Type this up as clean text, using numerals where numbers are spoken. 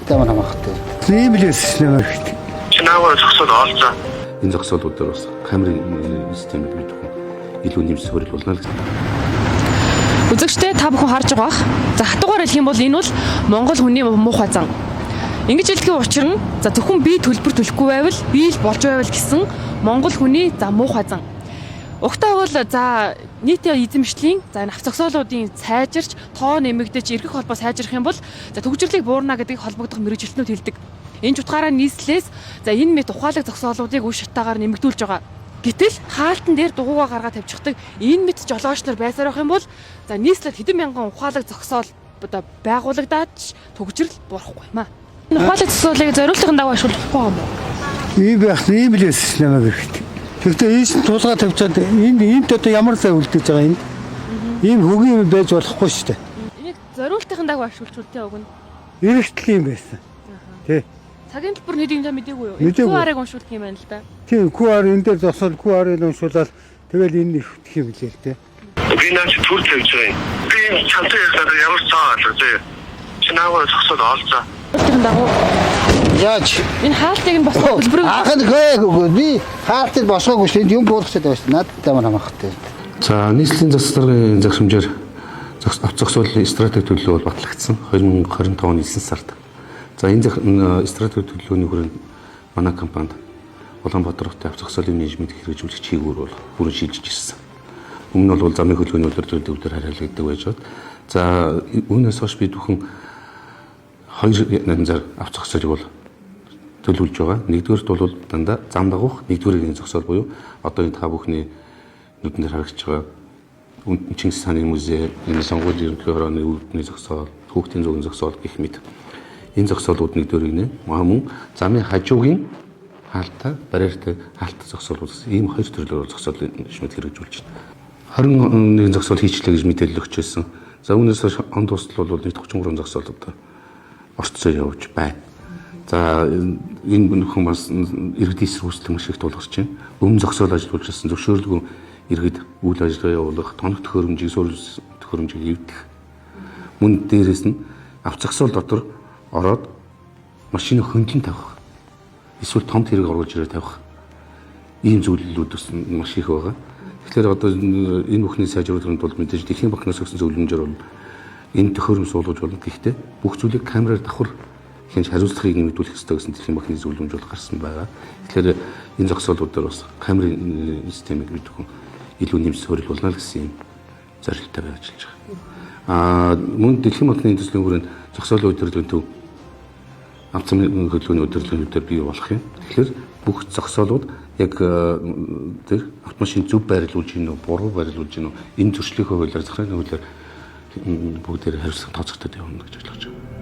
ямар хамаахгүй. Ийм л байсан юм хэрэгтэй. Чи наавар зогсоод олзоо. Энэ зогсоолуудаар бас камерын системийг мэдэх илүү нэмс хөрөл болно л гэсэн. Үзэгчдээ, та бүхэн харж байгаа бах. За, хатуугаар хэлэх юм бол энэ бол Монгол хүний муухай зан. Ингэж хэлдгийн учир нь, за, зөвхөн би төлбөр төлөхгүй байвал би л болж байвал гэсэн Монгол хүний, за, муухай зан. Угтаа бол, за, нийтийн эзэмшлийн, за, энэ авцогсоолуудын сайжирч, тоо нэмэгдэж, эргэх холбоо сайжрах юм бол, за, төгжрлийг буурна гэдгийг холбогдох мэргэжилтнүүд хэлдэг. Энэ ч утгаараа нийслэлээс, за, энэ мэт ухаалаг зогсоолуудыг үе шатаагаар нэмэгдүүлж байгаа. Гэтэл хаалтан дээр дугуугаа гаргаад тавьчихдаг энэ мэт жолооч нар байсаар байх юм бол, за, нийслэл хэдэн мянган ухаалаг зогсоол одоо байгуулагдаад ч төгжрөл буурахгүй юм аа. Энэ ухаалаг зогсоолыг зориултын дагуу ашиглахгүй юм уу? Ийм байх, ийм л байсан юм хэрэгтэй. Тэгэхдээ ийш нь тулгаа тавьчаад энд энд одоо ямар зай үлдээж байгаа энд? Ийм хөгийн юм байж болохгүй шүү дээ. Энийг зориултын дагуу ашиглах үү, уг нь? Эргэтэл юм байсан. Тий. Цагийн төлбөр хэд юм та мдээгүй юу? Мдээгүй. QR-ыг уншуулах юм байна л да. Тийм, QR энэ дээр зогсоод QR-ыг уншуулаад тэгэл энэ их юм лээ л дээ. Би наа чи төр тавьж байгаа юм. Би энэ чамтай ярихлаа ямар цаа алга зөө. Чи наавар зогсоод олзоо. Зориултын дагуу Яаж? энэ хаалтыг нь босгох төлбөрийг Ах нь хөө би хаалтыг босгоогүй шүү. Энд юм буулгах гэдэг байсан. Надад ямар хамаахгүй. За, нийслэлийн засаг даргын загсамжаар зогсоолын стратеги төлөв бол батлагдсан 2025 оны 9 сард. За, энэ стратеги төлөвлөгөөний хүрээнд манай компанид Улаанбаатар хотын авто зогсоолын менежмент хэрэгжүүлэх чиглэл бол бүрэн шилжиж ирсэн. Өмнө нь бол замын хөдөлгөөний удирдлагын төвлөр харьяалагддаг байж байгаад. За, үүнээс хойш бид бүхэн хоёр янзаар авто зогсоолыг бол төлөвлөж байгаа. Нэгдүгээрт бол дандаа зам дагуух нэгдүгээр зогсоол буюу одоо энэ та бүхний нүдэн дээр харагдаж байгаа Чингис хааны музей, энэ сонгуулийн ерөнхий хорооны үүдний зогсоол, хүүхдийн зүгэн зогсоол гэх мэт. Энэ зогсоолууд нэгдүгээр гинэ. Мөн замын хажуугийн хаалтаа, барьертай хаалт зогсоолууд гэсэн ийм хоёр төрлөөр зогсоол шмэд хэрэгжүүлж байна. 21 зогсоол хийчлээ гэж мэдээлэл өгч байсан. За, үүнээс хойш он дуустал бол 133 зогсоол одоо орцсон явж байна. За, энэ нөхөн бас иргэдийн эсэргүүцэл маш их тулгарч байна. Өмнө зогсоол ажиллуулж байсан зөвшөөрлгүй иргэд үйл ажиллагаа явуулах, тоног төхөөрөмжийг, суурь төхөөрөмжийг эвдэх. Мөн дээрээс нь авто зогсоол дотор ороод машины хөндлөн тавих. Эсвэл том тэрэг оруулж ирээ тавих. Ийм зүйлүүд бас маш их байгаа. Тэгэхээр одоо энэ бүхний сайжруулахын тулд мэдээж дэлхийн банкнаас өгсөн зөвлөмжөөр бол энэ төхөөрөмж суулгаж болно. Гэхдээ бүх зүйлийг камераар давхар хянж хариуцлагыг нэмэгдүүлэх ёстой гэсэн дэлхийн банкны зөвлөмж бол гарсан байгаа. Тэгэхээр энэ зогсоолуудаар бас камерын системийг бид бүхэн илүү нэмс хөрөл болно л гэсэн юм зорилттой байж ажиллаж байгаа. Аа, мөн дэлхийн банкны төслийн хүрээнд зогсоолын удирдлагын төв, авто хөдөлгөөний удирдлагын төвдөр бий болох юм. Тэгэхээр бүх зогсоолууд яг тэр автомашин зөв байрлуулж гин үү, буруу байрлуулж гин үү, энэ зөрчлийн хуулиар, захиргааны хуулиар бүгдээр хариуцлага тооцогдоод явна гэж ойлгож байна.